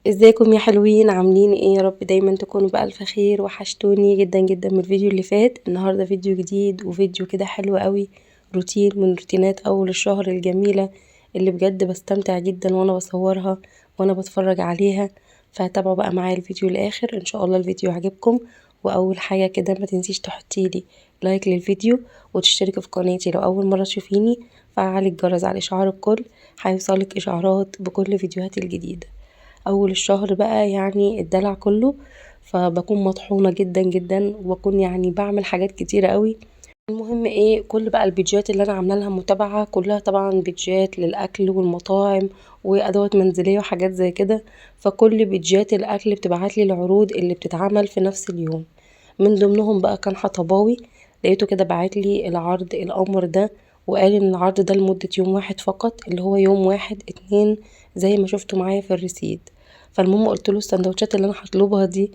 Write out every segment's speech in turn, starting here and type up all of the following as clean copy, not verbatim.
ازيكم يا حلوين؟ عاملين ايه؟ يا رب دايما تكونوا بألف خير. وحشتوني جدا جدا من الفيديو اللي فات. النهارده فيديو جديد وفيديو كده حلو قوي، روتين من روتينات اول الشهر الجميلة اللي بجد بستمتع جدا وانا بصورها وانا بتفرج عليها. فتابعوا بقى معايا الفيديو الاخر، ان شاء الله الفيديو عجبكم. واول حاجة كده ما تنسيش تحطيلي like للفيديو وتشتركي في قناتي لو اول مرة تشوفيني، فعلي الجرس على اشعار الكل هيوصلك اشعارات بكل فيديوهاتي الجديدة. اول الشهر بقى يعني الدلع كله، فبكون مطحونه جدا جدا وبكون يعني بعمل حاجات كتيرة قوي. المهم ايه، كل بقى البيجات اللي انا عامله لها متابعه كلها طبعا بيجات للاكل والمطاعم وادوات منزلية وحاجات زي كده، فكل بيجات الاكل بتبعت لي العروض اللي بتتعمل في نفس اليوم. من ضمنهم بقى كان حطباوي، لقيته كده بعت لي العرض القمر ده، وقال ان العرض ده لمدة يوم واحد فقط، اللي هو يوم 1/2 زي ما شفتوا معايا في ال receipt. فالمهم قلت له السندوتشات اللي انا هطلبها دي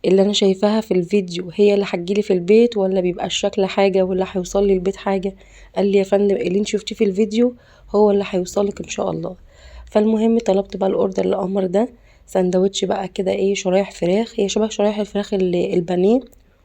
اللي انا شايفاها في الفيديو هي اللي هتجيلي في البيت، ولا بيبقى الشكل حاجة ولا هيوصل لي البيت حاجة؟ قال لي يا فندم اللي انت شفتيه في الفيديو هو اللي هيوصلك ان شاء الله. فالمهم طلبت بقى ال order القمر ده، سندوتش بقى كده ايه، شرايح فراخ، هي شبه شرايح الفراخ اللي البانيه،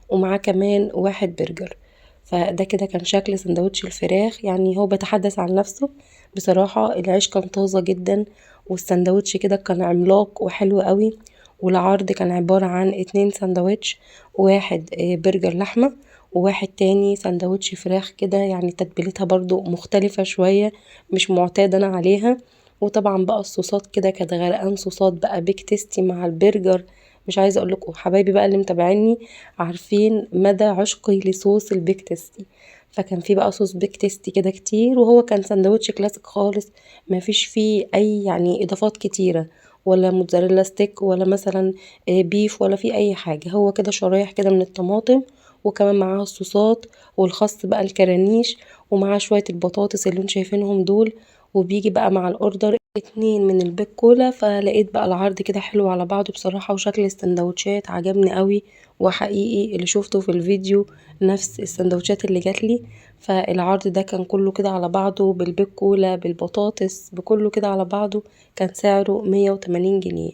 ومعاه كمان واحد برجر. فده كده كان شكل سندوتش الفراخ، يعني هو بيتحدث عن نفسه بصراحة. العيش كان طازة جدا، والسندوتش كده كان عملاق وحلو قوي. والعرض كان عبارة عن 2 سندوتش، واحد برجر لحمة وواحد تاني سندوتش فراخ كده، يعني تتبيلتها برضو مختلفة شوية مش معتادة أنا عليها. وطبعا بقى الصوصات كده كانت غرقان صوصات بقى، Big Tasty مع البرجر. مش عايزة اقول لكم حبايبي بقى اللي متابعيني عارفين مدى عشقي لصوص ال Big Tasty، فكان في بقى صوص Big Tasty كده كتير. وهو كان سندوتش كلاسيك خالص، ما فيش فيه اي يعني اضافات كتيرة، ولا mozzarella stick ولا مثلا beef ولا في اي حاجة، هو كده شرايح كده من الطماطم، وكمان معاها الصوصات والخس بقى الكرانيش، ومعاه شوية البطاطس اللي انتم شايفينهم دول. وبيجي بقى مع ال order 2 من ال Big Cola. فلقيت بقى العرض كده حلو على بعضه بصراحة، وشكل السندوتشات عجبني قوي، وحقيقي اللي شفته في الفيديو نفس السندوتشات اللي جاتلي. فالعرض ده كان كله كده على بعضه بال Big Cola بالبطاطس بكله كده على بعضه، كان سعره 180 جنيه،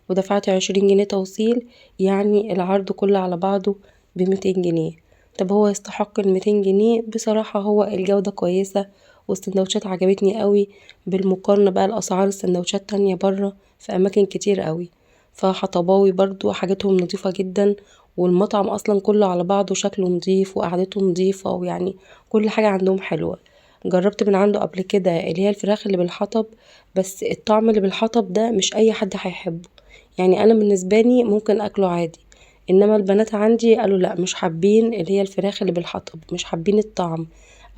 ودفعت 20 جنيه توصيل، يعني العرض كله على بعضه بميتين جنيه. طب هو يستحق الميتين جنيه؟ بصراحة هو الجودة كويسة والسندوتشات عجبتني قوي، بالمقارنة بقى لأسعار السندوتشات تانية برا في أماكن كتير قوي. فحطباوي برضو حاجتهم نظيفة جدا، والمطعم أصلا كله على بعضه شكله نظيف وقعدته نظيفة، ويعني كل حاجة عندهم حلوة. جربت من عنده قبل كده اللي هي الفراخ اللي بالحطب، بس الطعم اللي بالحطب ده مش أي حد هيحبه، يعني أنا بالنسبة لي ممكن أكله عادي، إنما البنات عندي قالوا لا مش حابين اللي هي الفراخ اللي بالحطب، مش حابين الطعم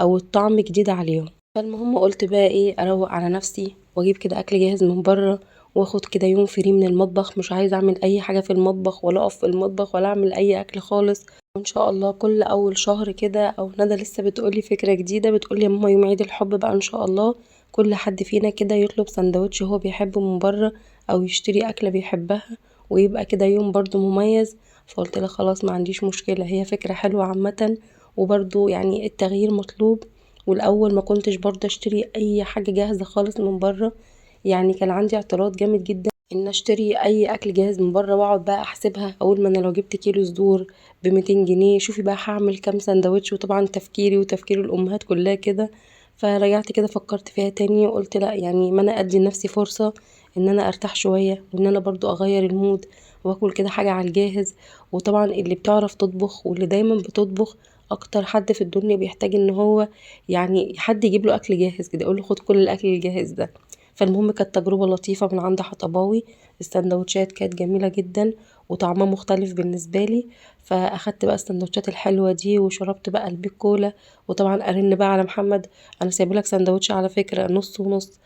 أو الطعم جديد عليهم. فالمهم قلت بقى ايه، اروق على نفسي واجيب كده اكل جاهز من بره، واخد كده يوم free من المطبخ، مش عايزه اعمل اي حاجة في المطبخ ولا اقف في المطبخ ولا اعمل اي اكل خالص. وان شاء الله كل اول شهر كده، او ندى لسه بتقولي فكرة جديدة، بتقولي يا ماما يوم عيد الحب بقى ان شاء الله كل حد فينا كده يطلب سندوتش هو بيحبه من بره، او يشتري اكله بيحبها، ويبقى كده يوم برضو مميز. فقلت لها خلاص ما عنديش مشكلة، هي فكرة حلوة عامة، وبرضو يعني التغيير مطلوب. والاول ما كنتش برضه اشتري اي حاجة جاهزة خالص من بره، يعني كان عندي اعتراض جامد جدا ان اشتري اي اكل جاهز من بره، واقعد بقى احسبها، اقول ما انا لو جبت كيلو صدور بميتين جنيه شوفي بقى هعمل كام سندوتش. وطبعا تفكيري وتفكير الامهات كلها كده. فرجعت كده فكرت فيها تاني وقلت لا، يعني ما انا ادي لنفسي فرصة ان انا ارتاح شوية، وان انا برضو اغير ال mood واكل كده حاجة على الجاهز. وطبعا اللي بتعرف تطبخ واللي دايما بتطبخ اكتر حد في الدنيا بيحتاج ان هو يعني حد يجيب له اكل جاهز كده، يقول له خد كل الاكل الجاهز ده. فالمهم كانت تجربه لطيفة من عند حطباوي، السندوتشات كانت جميلة جدا وطعمها مختلف بالنسبة لي. فاخدت بقى السندوتشات الحلوة دي وشربت بقى ال Big Cola. وطبعا ارن بقى على محمد، انا سايبه لك سندوتش على فكرة نص ونص.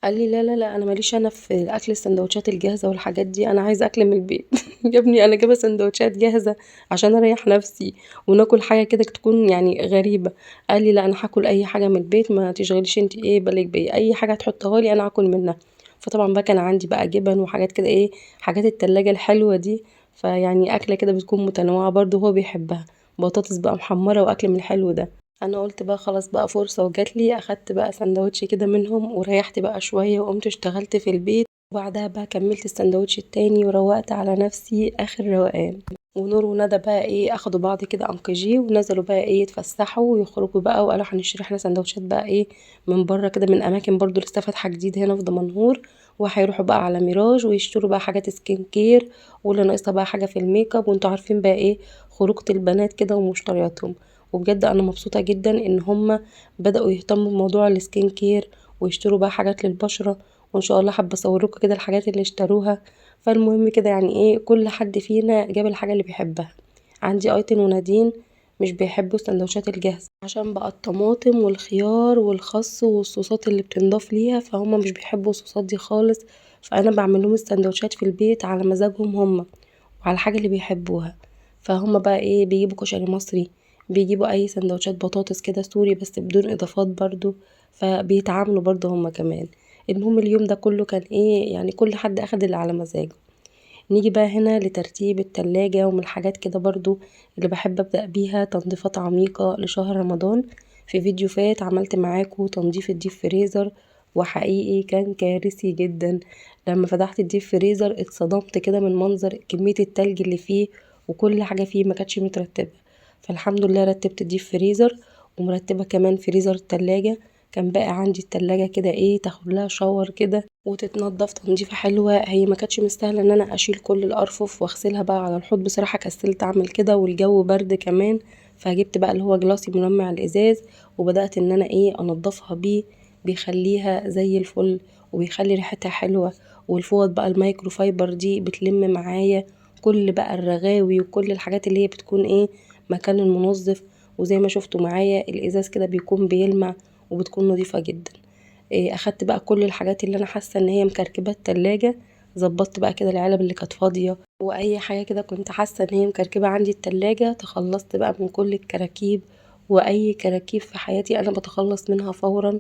قال لي لا لا لا انا ماليش انا في الاكل السندوتشات الجاهزة والحاجات دي، انا عايزه اكل من البيت. يا ابني انا جايبه سندوتشات جاهزة عشان اريح نفسي وناكل حاجة كده تكون يعني غريبة. قال لي لا انا هاكل اي حاجة من البيت، ما تشغليش انت ايه بالك بيا، اي حاجة تحطها لي انا هاكل منها. فطبعا بقى كان عندي بقى جبن وحاجات كده ايه، حاجات التلاجة الحلوة دي، فيعني اكله كده بتكون متنوعة برضو هو بيحبها، بطاطس بقى محمرة واكل من الحلو ده. انا قلت بقى خلاص بقى فرصة وجات لي، اخدت بقى سندوتش كده منهم وريحت بقى شوية وقمت اشتغلت في البيت. وبعدها بقى كملت السندوتش التاني وروقت على نفسي اخر روقان. ونور وندى بقى ايه اخدوا بعض كده انقجيه ونزلوا بقى ايه يتفسحوا ويخرجوا بقى، وقالوا هنشتري احنا سندوتشات بقى ايه من بره كده، من اماكن برضو لسه فاتحة جديد هنا في دمنهور، وهيروحوا بقى على ميراج ويشتروا بقى حاجات skin care، واللي ناقصها بقى حاجة في الميك اب، وانتوا عارفين بقى ايه خروجه البنات كده ومشترياتهم. وبجد انا مبسوطة جدا ان هم بداوا يهتموا بموضوع ال skin care ويشتروا بقى حاجات للبشره، وان شاء الله حابة اصورلكم كده الحاجات اللي اشتروها. فالمهم كده يعني ايه كل حد فينا جاب الحاجة اللي بيحبها. عندي ايتن ونادين مش بيحبوا السندوتشات الجاهزة عشان بقى الطماطم والخيار والخس والصوصات اللي بتنضاف ليها، فهم مش بيحبوا الصوصات دي خالص، فانا بعمل لهم السندوتشات في البيت على مزاجهم هم وعلى الحاجة اللي بيحبوها. فهم بقى ايه بيجيبوا كشري مصري، بيجيبوا اي سندوتشات بطاطس كده سوري بس بدون اضافات برضو، فبيتعاملوا برضو هم كمان. المهم اليوم ده كله كان ايه يعني كل حد اخد اللي على مزاجه. نيجي بقى هنا لترتيب التلاجة، ومن الحاجات كده برضو اللي بحب ابدأ بيها تنظيفات عميقة لشهر رمضان. في فيديو فات عملت معاكم تنظيف ال deep freezer، وحقيقي كان كارثي جدا. لما فتحت ال deep freezer اتصدمت كده من منظر كمية التلج اللي فيه، وكل حاجة فيه ما كانتش مترتبة. فالحمد لله رتبت ال deep freezer، ومرتبة كمان فريزر التلاجة. كان بقى عندي التلاجة كده ايه تاخد لها shower كده وتتنضف تنظيفة حلوة. هي ما كانتش مستاهلة ان انا اشيل كل الارفف واغسلها بقى على الحوض، بصراحة كسلت اعمل كده والجو برد كمان، فجبت بقى اللي هو جلاسي ملمع الازاز وبدأت ان انا ايه انضفها بيه، بيخليها زي الفل وبيخلي ريحتها حلوة. والفوط بقى المايكرو فايبر دي بتلم معايا كل بقى الرغاوي وكل الحاجات اللي هي بتكون ايه مكان المنظف، وزي ما شفتوا معايا الازاز كده بيكون بيلمع وبتكون نظيفة جدا. اخدت بقى كل الحاجات اللي انا حاسه ان هي مكركبه التلاجة، ظبطت بقى كده العلب اللي كانت فاضية واي حاجة كده كنت حاسه ان هي مكركبه عندي التلاجة. تخلصت بقى من كل الكراكيب، واي كراكيب في حياتي انا بتخلص منها فورا.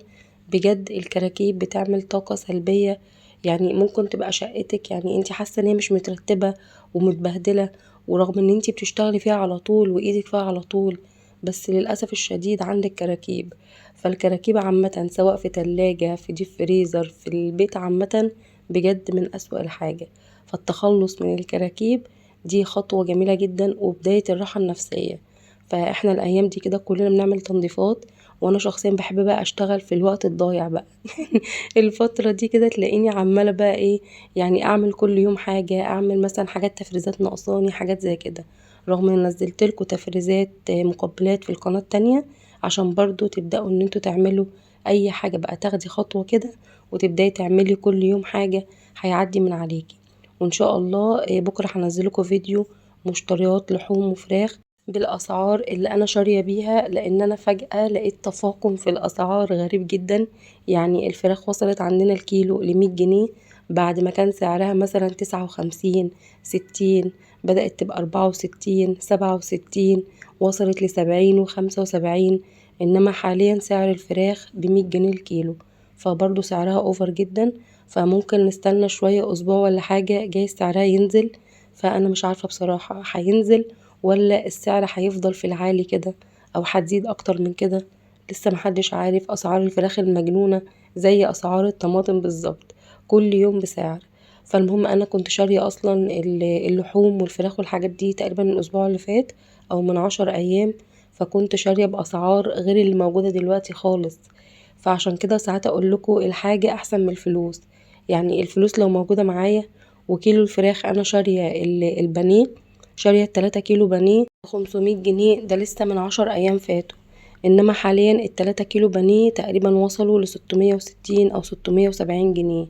بجد الكراكيب بتعمل طاقة سلبية، يعني ممكن تبقى شقتك يعني انت حاسه ان هي مش مترتبة ومتبهدله، ورغم ان انت بتشتغلي فيها على طول وايدك فيها على طول، بس للاسف الشديد عندك كراكيب. فالكراكيب عامة سواء في تلاجة في deep freezer في البيت عامة بجد من أسوأ الحاجة. فالتخلص من الكراكيب دي خطوة جميلة جدا وبداية الراحة النفسية. فاحنا الأيام دي كده كلنا بنعمل تنظيفات، وأنا شخصيا بحب بقى أشتغل في الوقت الضايع بقى الفترة دي كده تلاقيني عمالة بقى إيه يعني أعمل كل يوم حاجة، أعمل مثلا حاجات تفريزات ناقصاني حاجات زي كده، رغم ان نزلت لكم تفريزات مقبلات في القناة التانية عشان برضو تبدأوا ان انتوا تعملوا اي حاجة بقى، تاخدي خطوة كده وتبدأي تعملي كل يوم حاجة هيعدي من عليكي. وان شاء الله بكرة هنزل لكم فيديو مشتريات لحوم وفراخ بالاسعار اللي انا شارية بيها، لان انا فجأة لقيت تفاقم في الاسعار غريب جدا. يعني الفراخ وصلت عندنا الكيلو لمية جنيه بعد ما كان سعرها مثلا 59 60، بدأت تبقى 64 67، وصلت لسبعين وخمسة وسبعين، إنما حاليا سعر الفراخ بمية جنيه الكيلو، فبرضو سعرها أوفر جدا. فممكن نستنى شوية أسبوع ولا حاجة جاي سعرها ينزل، فأنا مش عارفة بصراحة هينزل ولا السعر هيفضل في العالي كده أو هتزيد أكتر من كده، لسه محدش عارف. أسعار الفراخ المجنونة زي أسعار الطماطم بالظبط، كل يوم بسعر. فالمهم أنا كنت شارية أصلا اللحوم والفراخ والحاجات دي تقريبا الأسبوع اللي فات أو من 10 أيام، فكنت شارية بأسعار غير اللي موجودة دلوقتي خالص. فعشان كده ساعات أقول لكم الحاجة أحسن من الفلوس، يعني الفلوس لو موجودة معايا وكيلو الفراخ أنا شارية البانيه، شارية 3 كيلو بانيه 500 جنيه، ده لسه من 10 أيام فاتوا، إنما حاليا التلاتة كيلو بانيه تقريبا وصلوا لستمية وستين أو ستمية وسبعين جنيه.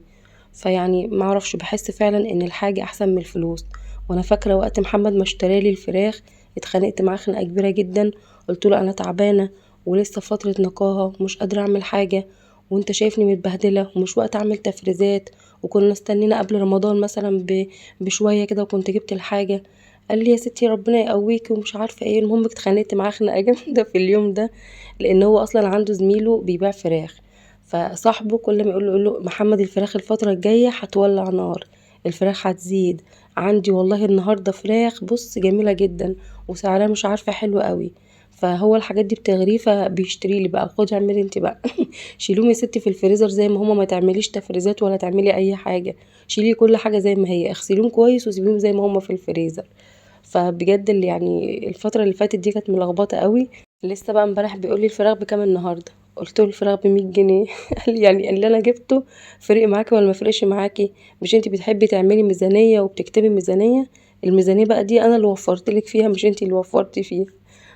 فيعني معرفش، بحس فعلا إن الحاجة أحسن من الفلوس. وأنا فاكرة وقت محمد ما اشترالي الفراخ اتخانقت معاه خناقة كبيرة جدا، قلت له أنا تعبانة ولسه في فترة نقاهة ومش قادرة أعمل حاجة، وانت شايفني متبهدلة ومش وقت أعمل تفريزات، وكنا استنينا قبل رمضان مثلا بشوية كده وكنت جبت الحاجة. قال لي يا ستي ربنا يقويكي ومش عارفة ايه. المهم اتخانقت معاه خناقة جامدة في اليوم ده، لأن هو أصلا عنده زميله بيبيع فراخ، فصاحبه كل ما يقول له محمد الفراخ الفترة الجاية هتولع نار، الفراخ هتزيد عندي، والله النهاردة فراخ بص جميلة جدا وسعرها مش عارفة حلو قوي. فهو الحاجات دي بتغريه فبيشتري لي بقى، خدي اعملي انت بقى. شيلوهم يا ستي في الفريزر زي ما هما، ما تعمليش تفريزات ولا تعملي اي حاجة، شيلي كل حاجة زي ما هي، اغسليهم كويس وسيبيهم زي ما هما في الفريزر. فبجد اللي يعني الفترة اللي فاتت دي كانت ملخبطة قوي. لسه بقى امبارح بيقول لي الفراخ بكام النهارده، قلت له الفراخ ب100 جنيه. قال لي يعني اللي انا جبته فرق معاكي ولا ما فرقش معاكي؟ مش انت بتحبي تعملي ميزانية وبتكتبي ميزانية؟ الميزانية بقى دي انا اللي وفرت لك فيها مش انت اللي وفرتي فيها.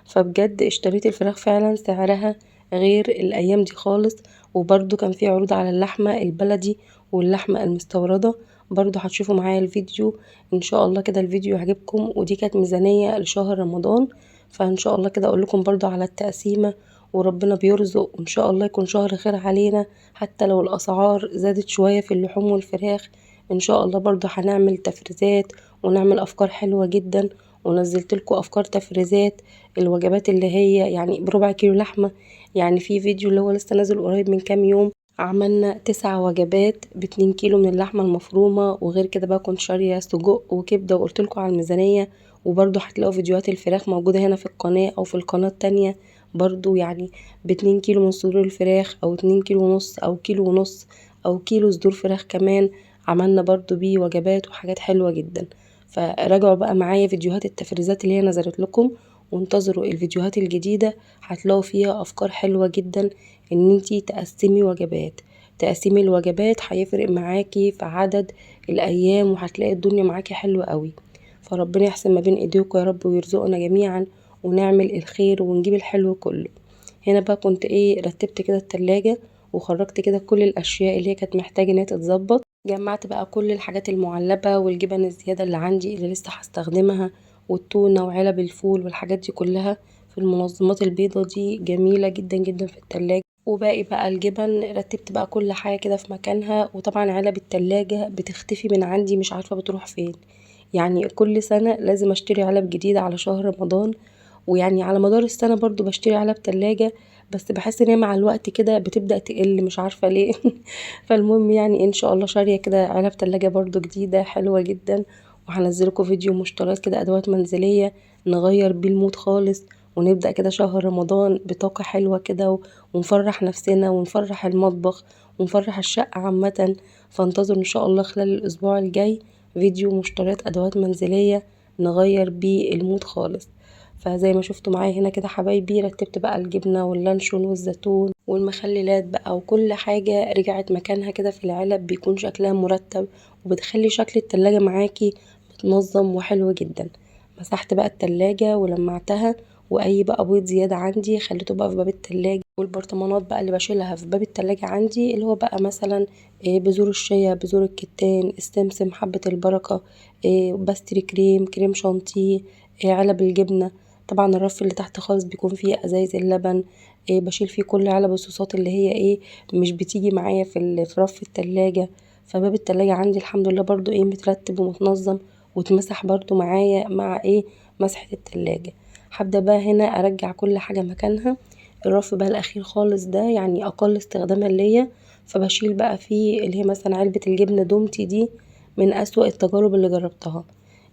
فبجد اشتريت الفراخ فعلا سعرها غير الايام دي خالص. وبرده كان في عروض على اللحمة البلدي واللحمة المستورده، برده هتشوفوا معايا الفيديو ان شاء الله كده، الفيديو يعجبكم. ودي كانت ميزانية لشهر رمضان، فان شاء الله كده اقول لكم برده على التقسيمه، وربنا بيرزق وان شاء الله يكون شهر خير علينا، حتى لو الاسعار زادت شوية في اللحوم والفراخ ان شاء الله برده هنعمل تفريزات ونعمل افكار حلوة جدا. ونزلت لكم افكار تفريزات الوجبات اللي هي يعني بربع كيلو لحمه، يعني في فيديو اللي هو لسه نازل قريب من كام يوم عملنا 9 وجبات ب2 كيلو من اللحمة المفرومه، وغير كده بقى كنت شاريه سجق وكبده وقلت لكم على الميزانية. وبرده هتلاقوا فيديوهات الفراخ موجودة هنا في القناة او في القناة التانية برده، يعني ب2 كيلو من صدور الفراخ او 2 كيلو ونص او كيلو ونص او كيلو صدور فراخ كمان، عملنا برده بيه وجبات وحاجات حلوة جدا. فراجعوا بقى معايا فيديوهات التفريزات اللي هي نزلت لكم، وانتظروا الفيديوهات الجديدة هتلاقوا فيها أفكار حلوة جدا إن انتي تقسمي وجبات. تقسيمي الوجبات هيفرق معاكي في عدد الأيام، وهتلاقي الدنيا معاكي حلوة قوي. فربنا يحسن ما بين ايديكم يا رب ويرزقنا جميعا ونعمل الخير ونجيب الحلو كله. هنا بقى كنت رتبت كده التلاجة وخرجت كده كل الأشياء اللي هي كانت محتاجة إن هي تتظبط. جمعت بقى كل الحاجات المعلبة والجبن الزيادة اللي عندي اللي لسه هستخدمها، والتونة وعلب الفول والحاجات دي كلها في المنظمات البيضة دي جميلة جدا جدا في التلاجة. وباقي بقى الجبن رتبت بقى كل حاجة كده في مكانها. وطبعا علب التلاجة بتختفي من عندي مش عارفة بتروح فين، يعني كل سنة لازم اشتري علب جديدة على شهر رمضان، ويعني على مدار السنة برضو بشتري علب تلاجة، بس بحس ان هي مع الوقت كده بتبدأ تقل مش عارفة ليه. فالمهم يعني ان شاء الله شارية كده علب تلاجة برضو جديدة حلوة جدا، وهنزلكوا فيديو مشتريات كده ادوات منزلية نغير بيه ال mood خالص، ونبدأ كده شهر رمضان بطاقة حلوة كده، ونفرح نفسنا ونفرح المطبخ ونفرح الشقة عامة. فانتظروا ان شاء الله خلال الاسبوع الجاي فيديو مشتريات ادوات منزلية نغير بيه ال mood خالص. فزي ما شفتوا معايا هنا كده حبايبي رتبت بقى الجبنة واللانشون والزيتون والمخللات بقى، وكل حاجة رجعت مكانها كده في العلب، بيكون شكلها مرتب وبتخلي شكل التلاجة معاكي متنظم وحلو جدا. مسحت بقى التلاجة ولمعتها، واي بقى بيض زيادة عندي خليته بقى في باب التلاجة. والبرطمانات بقى اللي بشيلها في باب التلاجة عندي اللي هو بقى مثلا بذور الشيا، بذور الكتان، السمسم، حبة البركة، pastry cream، كريم شانتيه، علب الجبنة. طبعا الرف اللي تحت خالص بيكون فيه ازايز اللبن، بشيل فيه كل علب الصوصات اللي هي مش بتيجي معايا في رف التلاجة. فباب التلاجة عندي الحمد لله برضو مترتب ومتنظم، واتمسح برضو معايا مع مسحة التلاجة. هبدأ بقى هنا ارجع كل حاجة مكانها. الرف بقى الاخير خالص ده يعني اقل استخداما ليا، فبشيل بقى فيه اللي هي مثلا علبة الجبنة دومتي، دي من اسوأ التجارب اللي جربتها.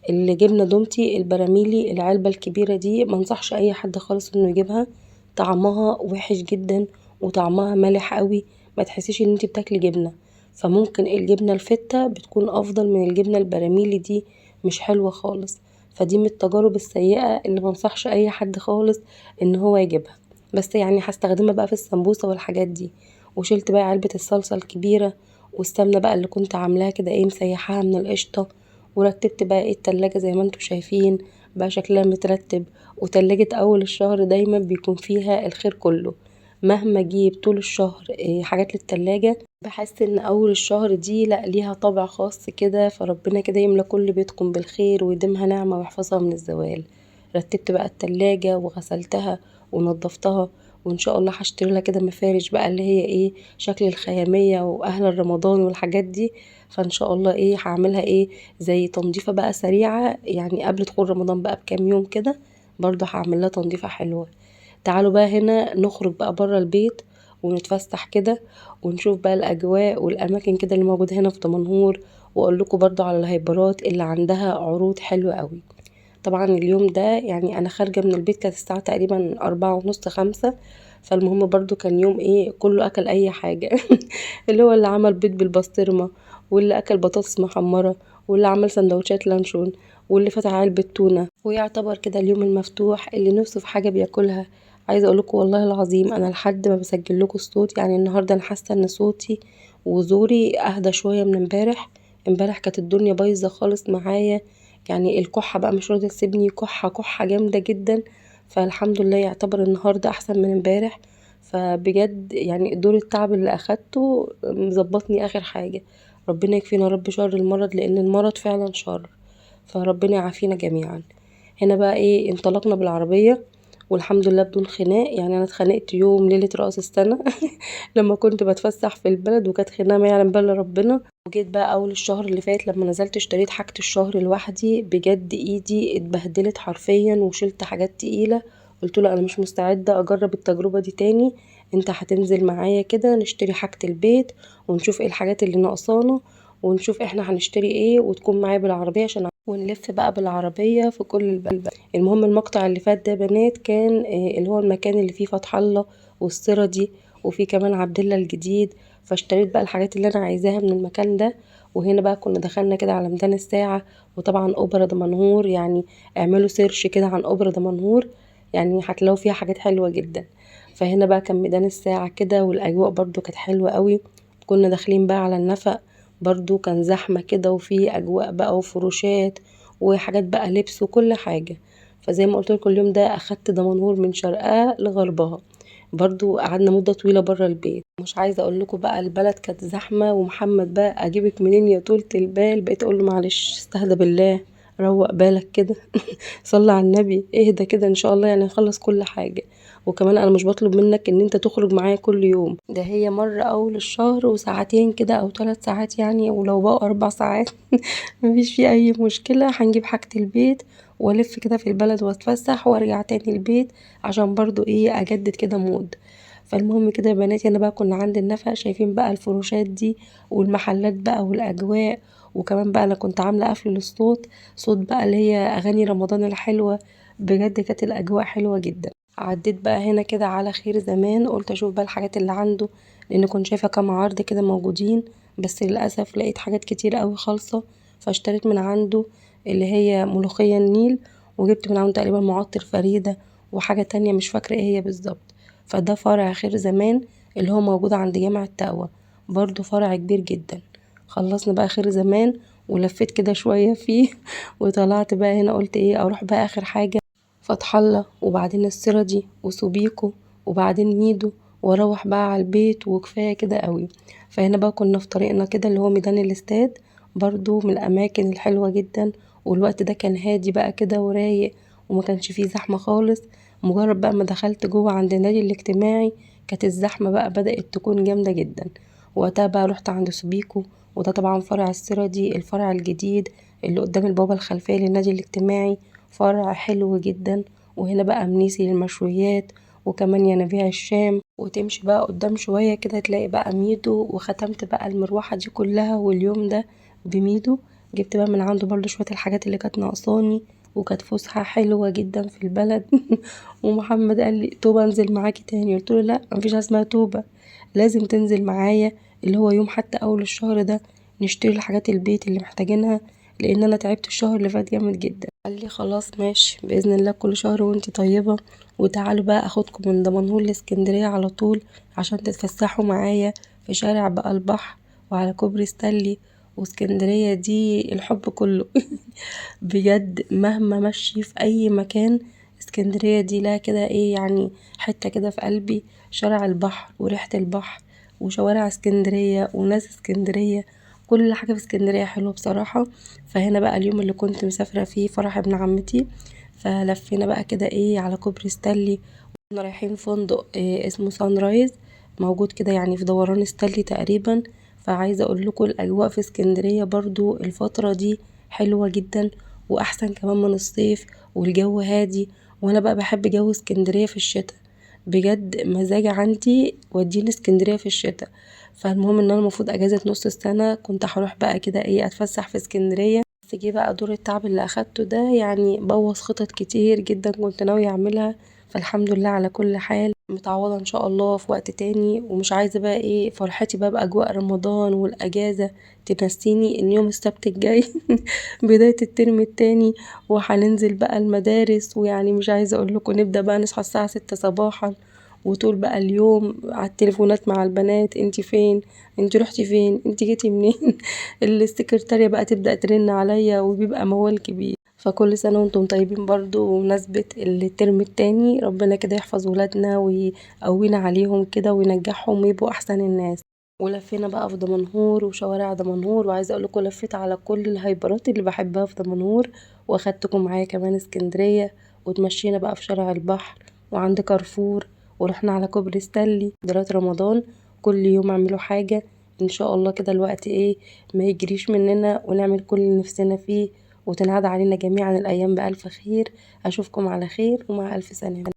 الجبنة دومتي البراميلي العلبة الكبيرة دي ما انصحش اي حد خالص انه يجيبها، طعمها وحش جدا وطعمها مالح قوي، ما تحسيش ان انتي بتاكلي جبنة. فممكن الجبنة الفتة بتكون افضل من الجبنة البراميلي دي، مش حلوة خالص. فدي من التجارب السيئة اللي ما انصحش اي حد خالص ان هو يجيبها، بس يعني هستخدمها بقى في السمبوسة والحاجات دي. وشلت بقى علبة الصلصة الكبيرة والسمنة بقى اللي كنت عاملاها كده مسيحاها من القشطة، ورتبت بقى التلاجة زي ما انتم شايفين بقى شكلها مترتب. وتلاجة اول الشهر دايما بيكون فيها الخير كله، مهما جيب طول الشهر حاجات للتلاجة بحس ان اول الشهر دي لا ليها طابع خاص كده. فربنا كده يملى كل بيتكم بالخير ويديمها نعمة ويحفظها من الزوال. رتبت بقى التلاجة وغسلتها ونظفتها، وان شاء الله هشتري لها كده مفارش بقى اللي هي شكل الخيامية واهل رمضان والحاجات دي. فان شاء الله هعملها زي تنظيفة بقى سريعة، يعني قبل دخول رمضان بقى بكام يوم كده برضه هعمل لها تنظيفة حلوة. تعالوا بقى هنا نخرج بقى بره البيت ونتفسح كده ونشوف بقى الأجواء والأماكن كده اللي موجودة هنا في دمنهور، وأقول لكم برضو على الهايبرات اللي عندها عروض حلوة قوي. طبعا اليوم ده يعني انا خارجه من البيت كانت الساعة تقريبا 4:30 5. فالمهم برضو كان يوم ايه كله اكل اي حاجة اللي هو اللي عمل بيض بالبسطرمه، واللي اكل بطاطس محمرة، واللي عمل سندوتشات لانشون، واللي فتح علبة تونه. ويعتبر كده اليوم المفتوح اللي نفسه في حاجة بياكلها. عايزه اقول لكم والله العظيم انا لحد ما بسجل لكم الصوت، يعني النهارده انا حاسه ان صوتي وزوري اهدى شوية من امبارح. امبارح كانت الدنيا بايظة خالص معايا، يعني الكحه بقى مش راضية تسيبني، كحه كحه جامدة جدا. فالحمد لله يعتبر النهارده احسن من امبارح. فبجد يعني دور التعب اللي اخدته مظبطني اخر حاجة. ربنا يكفينا رب شر المرض، لان المرض فعلا شر، فربنا يعافينا جميعا. هنا بقى ايه انطلقنا بالعربية والحمد لله بدون خناق. يعني انا اتخانقت يوم ليلة راس السنة لما كنت بتفسح في البلد، وكانت خناقه ما يعلم بها الا ربنا. وجيت بقى اول الشهر اللي فات لما نزلت اشتريت حاجة الشهر لوحدي، بجد ايدي اتبهدلت حرفيا وشلت حاجات تقيلة. قلت له انا مش مستعدة اجرب التجربة دي تاني، انت هتنزل معايا كده نشتري حاجة البيت ونشوف ايه الحاجات اللي ناقصانا ونشوف احنا هنشتري ايه، وتكون معايا بالعربية عشان ونلف بقى بالعربية في كل البلد. المهم المقطع اللي فات ده يا بنات كان اللي هو المكان اللي فيه فتح الله والسيرة دي، وفيه كمان عبد الله الجديد. فاشتريت بقى الحاجات اللي انا عايزاها من المكان ده. وهنا بقى كنا دخلنا كده على ميدان الساعة، وطبعا اوبرا دمنهور، يعني اعملوا search كده عن اوبرا دمنهور، يعني هتلاقوا فيها حاجات حلوة جدا. فهنا بقى كان ميدان الساعة كده، والاجواء برضو كانت حلوة قوي. كنا داخلين بقى على النفق، برضو كان زحمة كده وفي اجواء بقى وفروشات وحاجات بقى لبس وكل حاجة. فزي ما قلت لكم اليوم ده اخدت دمنهور من شرقها لغربها، برضو قعدنا مدة طويلة برا البيت. مش عايزة اقول لكم بقى البلد كانت زحمة، ومحمد بقى اجيبك منين يا طولة البال، بقيت اقول له معلش استهدى بالله، روق بالك كده صلي على النبي، اهدى كده ان شاء الله يعني نخلص كل حاجة. وكمان انا مش بطلب منك ان انت تخرج معايا كل يوم، ده هي مرة اول الشهر وساعتين كده او 3 ساعات يعني، ولو بقوا 4 ساعات مفيش فيه اي مشكلة. هنجيب حاجة البيت والف كده في البلد واتفسح وارجع تاني البيت عشان برضو ايه اجدد كده mood. فالمهم كده يا بناتي انا بقى كنا عند النفق شايفين بقى الفروشات دي والمحلات بقى والاجواء، وكمان بقى انا كنت عامله قفل للصوت، صوت بقى اللي هي اغاني رمضان الحلوة، بجد كانت الاجواء حلوة جدا. عديت بقى هنا كده على خير زمان، قلت اشوف بقى الحاجات اللي عنده، لان كنت شايفه كام عرض كده موجودين، بس للاسف لقيت حاجات كتير قوي خالصة. فاشتريت من عنده اللي هي ملوخية النيل، وجبت من عنده تقريبا معطر فريدة وحاجه تانية مش فاكره ايه هي بالظبط. فده فرع خير زمان اللي هو موجود عند جامع التقوى، برضو فرع كبير جدا. خلصنا بقى خير زمان ولفيت كده شوية فيه وطلعت بقى هنا قلت ايه اروح بقى اخر حاجة فتح الله، وبعدين السردي وسوبيكو، وبعدين ميدو، واروح بقى على البيت وكفاية كده قوي. فهنا بقى كنا في طريقنا كده اللي هو ميدان الاستاد، برضو من الاماكن الحلوة جدا، والوقت ده كان هادي بقى كده ورايق وما كانش فيه زحمة خالص. مجرد بقى ما دخلت جوه عند النادي الاجتماعي كانت الزحمة بقى بدأت تكون جامدة جدا. وقتها بقى رحت عند سوبيكو، وده طبعا فرع السردي الفرع الجديد اللي قدام البوابة الخلفية للنادي الاجتماعي، فرع حلو جدا. وهنا بقى منيسي للمشويات، وكمان ينابيع الشام. وتمشي بقى قدام شوية كده تلاقي بقى ميدو، وختمت بقى المروحة دي كلها واليوم ده بميدو. جبت بقى من عنده برضو شوية الحاجات اللي كانت ناقصاني، وكانت فسحة حلوة جدا في البلد ومحمد قال لي توبة انزل معاكي تاني، قلت له لا مفيش حاجة اسمها توبة، لازم تنزل معايا اللي هو يوم حتى اول الشهر ده نشتري الحاجات البيت اللي محتاجينها، لان انا تعبت الشهر اللي فات جامد جدا. قال لي خلاص ماشي باذن الله كل شهر وانتي طيبة، وتعالوا بقى اخدكم من دمنهور لاسكندريه على طول عشان تتفسحوا معايا في شارع بقى البحر وعلى كوبري ستانلي، واسكندريه دي الحب كله بجد مهما مشي في اي مكان اسكندريه دي لا كده ايه يعني حتة كده في قلبي، شارع البحر وريحه البحر وشوارع اسكندرية وناس اسكندرية، كل حاجة في اسكندرية حلوة بصراحة. فهنا بقى اليوم اللي كنت مسافرة فيه فرح ابن عمتي، فلفينا بقى كده ايه على كوبري ستانلي، كنا رايحين فندق إيه اسمه سان رايز، موجود كده يعني في دوران ستانلي تقريبا. فعايزه اقول لكم الاجواء في اسكندرية برضو الفترة دي حلوة جدا، واحسن كمان من الصيف، والجو هادي. وانا بقى بحب جو اسكندرية في الشتاء، بجد مزاج عندي وديني اسكندرية في الشتاء. فالمهم ان انا المفروض اجازه نص السنة كنت هروح بقى كده ايه اتفسح في اسكندرية. بس جه بقى دور التعب اللي اخدته ده يعني بوظ خطط كتير جدا كنت ناوية اعملها، فالحمد لله على كل حال، متعوضة ان شاء الله في وقت تاني. ومش عايزة بقى ايه فرحتي بقى باجواء رمضان والاجازة تنسيني ان يوم السبت الجاي بداية الترم التاني وهننزل بقى المدارس، ويعني مش عايزة اقول لكم نبدأ بقى نصحى الساعة 6 صباحا وطول بقى اليوم على التليفونات مع البنات، انتي فين، انتي رحتي فين، انتي جيتي منين، السكرتارية بقى تبدأ ترن عليا، وبيبقى موال كبير. فكل سنة وانتم طيبين برضو بمناسبة الترم التاني، ربنا كده يحفظ ولادنا ويقوينا عليهم كده وينجحهم ويبقوا أحسن الناس. ولفينا بقى في دمنهور وشوارع دمنهور، وعايزة اقول لكم لفيت على كل الهايبرات اللي بحبها في دمنهور، واخدتكم معايا كمان اسكندرية، وتمشينا بقى في شارع البحر وعند كارفور، ورحنا على كوبري ستانلي. دلوقتي رمضان كل يوم اعملوا حاجة ان شاء الله كده، الوقت ايه ما يجريش مننا، ونعمل كل اللي نفسنا فيه، وتنعاد علينا جميعا الايام بالف خير. اشوفكم على خير ومع الف سلامة.